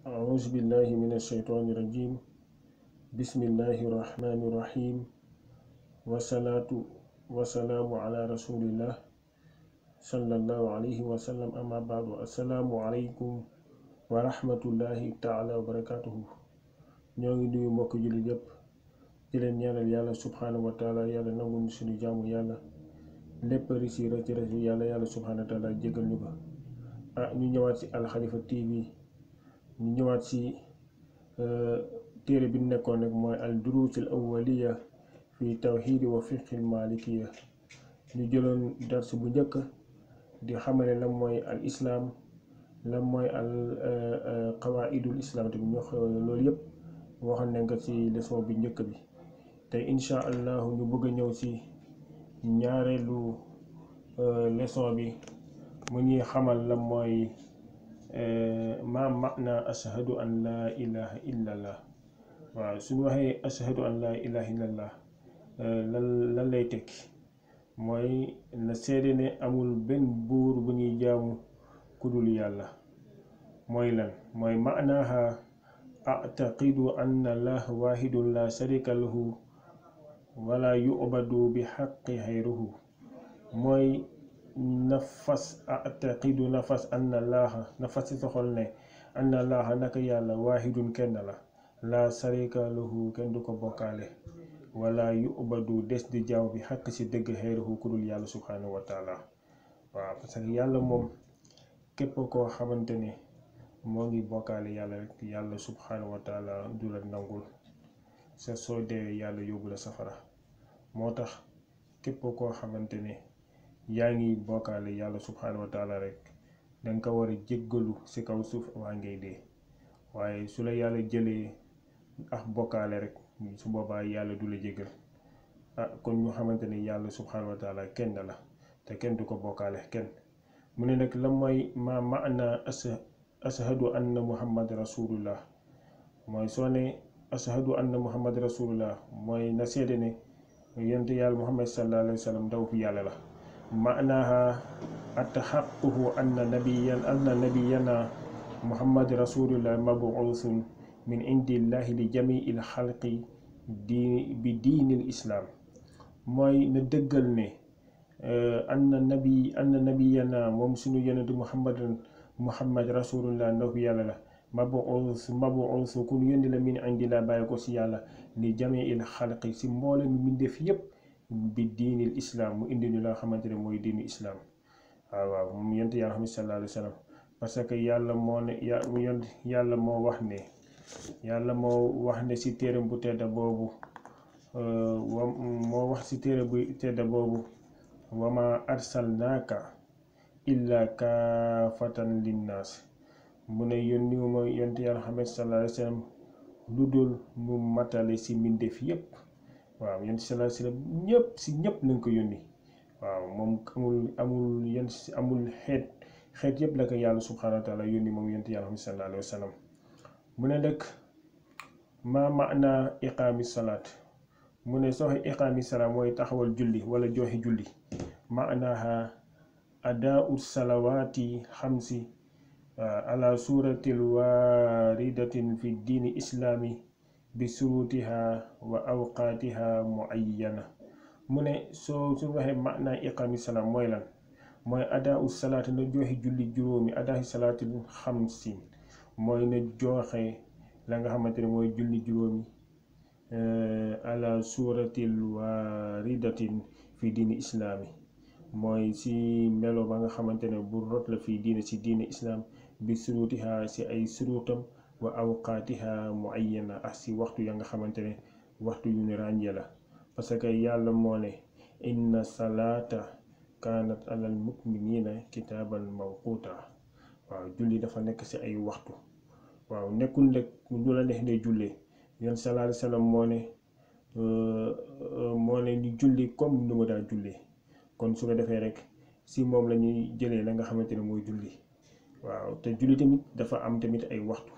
أعوذ بالله من الشيطان الرجيم. بسم الله الرحمن الرحيم. والصلاة والسلام على رسول الله صلى الله عليه وسلم. أما بعد، السلام عليكم ورحمة الله تعالى وبركاته. ñoo ngi nuyu mbokk jullit yépp di leen ñaanal yàlla subhanahu wa taala yàlla nangul ñu suñu jaamu yàlla lépp rëcc yàlla subhanahu wa taala jégal ñu ko. ñu ñëwaat ci Al Khalifa TV, ñu ñëwaat ci téere bi nekkoon nag mooy al duruusul awwaliya fi tawxiidi wa fiqhil malikiya. ñu jëloon dars bu njëkk di xamale lan mooy al islaam, lan mooy al qawaidul islaam, tamit ñu loolu yëpp waxoon nañ ko ci leçon bi njëkk bi. tey incha allahu ñu bëgg a ñëw ci ñaareelu leçon bi mu ñuy xamal lan mooy ma maana ashhadu an laa ilaha illallah. waaw suñu waxee ashhadu an laa ilaha illallah lan lay tekki mooy na seede ne amul benn buur bu ñuy jaamu kudul yàlla. mooy lan mooy maanaaha a'taqidu anna allah wahidun la sharika lahu wala yu'badu bi haqqi xayruhu. mooy nafas a'taqidu nafas anna allah nafas ci soxol ne anna allah naka yàlla wahidun kenn la sharika lahu kenn du ko bokkaale, wala yu'badu des di jaaw bi xaq ci dëgg xayruhu kudul yàlla subhanahu wa taala. waaw parce que yàlla moom képp koo xamante ne moo ngi bokkaale yàlla rek yàlla subhanahu wa taala du la nangul sa soo dee yàlla yóbbu la safara. moo tax képp koo xamante ne yaa ngi bokkaale yàlla subhanahu wa taala rek danga ko war a jéggalu ci kaw suuf waa ngay dee. waaye su la yàlla jëlee ak bokkaale rek su boobaa yàlla du la jéggal. kon ñu xamante ne yàlla subhanahu wa taala kenn la te kenn du ko bokkaale kenn. mu ne nag la mooy ma maana ashhadu anna muhammad rasulullah. mooy soo ne ashhadu anna muhammad rasulullah mooy na seede ne yonent yàlla muhammad sallallahu alayhi wa sallam ndaw fi yàlla la. maanaaha atahaqquhu anna nabiyana muhammad rasulullah mabuusun min indillahi li jamiil xalqi bi diinil islaam. mooy na dëggal ne anna nabiyana moom suñu yonentu muhammad rasulullah ndaw fi yàlla la mabuusu ku ñu yónni la min indillah bàyyi ko ci yàlla li jamiil xalqi ci mboole mi mbindeef yépp bi diinil islaam mu indi ñu la xamante ne mooy diinu islaam. waaw moom yonent yàlla Muhammad sallallahu alayhi wa sallam parce que yàlla moo ne yàlla moo wax ne ci téere bu tedd boobu moo wax ci téere bu tedd boobu wa ma arsalnaaka illa kaafatan linnaas. mu ne yónniwuma yonent yàlla Muhammad sallallahu alayhi wa sallam lu dul mu matale ci mbindeef yépp. waaw yonent sallallahu alayhi wa sallam ñëpp lañ ko yónni. waaw moom amul xeet yëpp la ko yàlla subhanahu wa taala yónni moom yonent yàlla sallallahu alayhi wa sallam. mu ne nag ma maana iqaami salaat. mu ne soo iqaami salaat mooy taxawal julli wala joxe julli. maanaaha adaa'u salawaati xamsi ala suratil waaridatin fi diini islaami bi surutiha wa awqaatiha muayyana. mu ne su waxee maanaa iqaami salaat mooy lan mooy adaa'u salaat na joxe julli juróomi adaa'u salaatil xamsi mooy na joxe la nga xamante ne mooy julli juróomi ala suratil waaridatin fi diini islaami mooy ci melo ba nga xamante ne bu rot la fii diine ci diine islaam bi surutiha ci ay surutam wa awqaatiha muayyana ak ci waxtu ya nga xamante ne waxtu yu ñu ràññee la. parce que yàlla moo ne inna salaata kaanat alal mu'minina kitaaban mawquuta. waaw julli dafa nekk ci ay waxtu. waaw nekkul rek ñu la neex ne jullee. yonent sallallahu alayhi wa sallam moo ne ñu julli comme nu ma daa jullee. kon su ko defee rek ci moom la ñuy jëlee la nga xamante ne mooy julli. waaw te julli tamit dafa am tamit ay waxtu.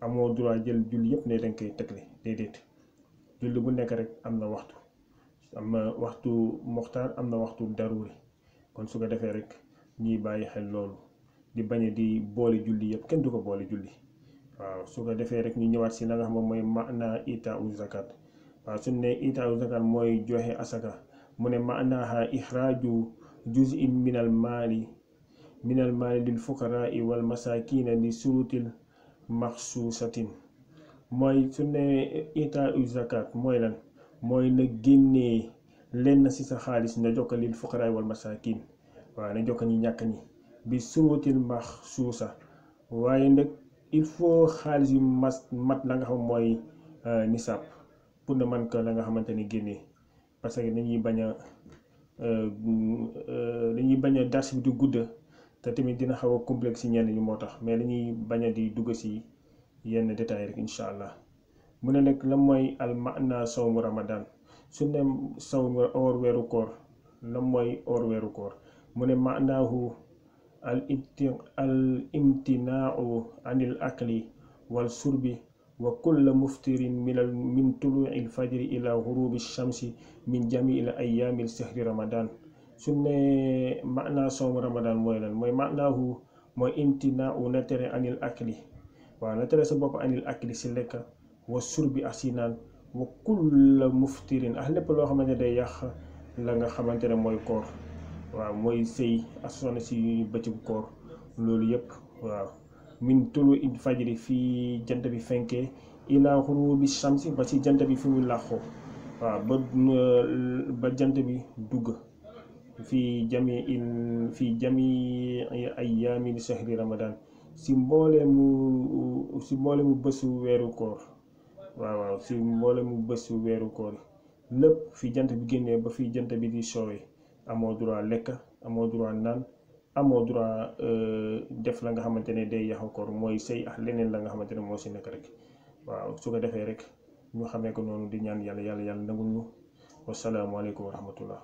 amoo droit jël julli yépp ne danga koy tegle déedéet. julli bu nekk rek am na waxtu. am na waxtu muxtaar, am na waxtu daruri. kon su ko defee rek ñuy bàyyi xel loolu di bañ di boole julli yëpp. kenn du ko boole julli. waaw su ko defee rek ñu ñëwaat si la nga xam ne mooy maana ita u zakat. waaw suñ ne ita u zakat mooy joxe asaka mu ne maanaha ixraaju juz'in minal maali lil fuqaraai wal masakina li surutil maxsuusatin. mooy su ne ita u zakat mooy lan mooy na génnee lenn si sa xaalis na jokka lil fuqaraai wal masakin. waaw na jokka ñi ñàkk ñi bi surutil maxsuusa waaye nag il faut xaalis yu mat la nga xam mooy nisaab pour na man ko la nga xamante ni génnee parce que dañuy bañ a dars bi du gudda te tamit dina xaw a complexe si ñenn ñi moo tax mais dañuy bañ a di dugg si yenn détails rek incha allah. mu ne nag la mooy al maana sawmu ramadan su ne sawmu or weeru koor la mooy or weeru koor mu ne maanaahu al imtinaau anil akli wal surbi wa kulla muftirin min tuluu'il fajri ila ghurubi shamsi min jamiil ayyaamil sahri ramadan. su ne maanaa sawmu ramadan mooy lan mooy maanaahu mooy imtinaau na tere anil akli waaw na tere sa bopp anil akli si lekk wa surbi ak si naan wa kulla muftirin ak lépp loo xamante ne day yàq la nga xamante ne mooy koor. waaw mooy sëy ak soxna si bëccëgu koor loolu yëpp waaw min tulu il fajri fii jant bi fenkee ila xurubi shamsi ba si jant bi fi mu làqoo waaw ba jant bi dugg fii jami ayyaami sahri ramadan si mboolemu bésu weeru koor. waaw si mboolemu bésu weeru koor lépp fi jant bi génnee ba fii jant bi di soowee amoo droit lekk amoo droit naan amoo droit def la nga xamante ne day yàqu koor mooy sëy ak leneen la nga xamante ne moo si nekk rek. waaw su ko defee rek ñu xamee ko noonu di ñaan yàlla nangul ñu. wasalaamualeykum wa rahmatullah.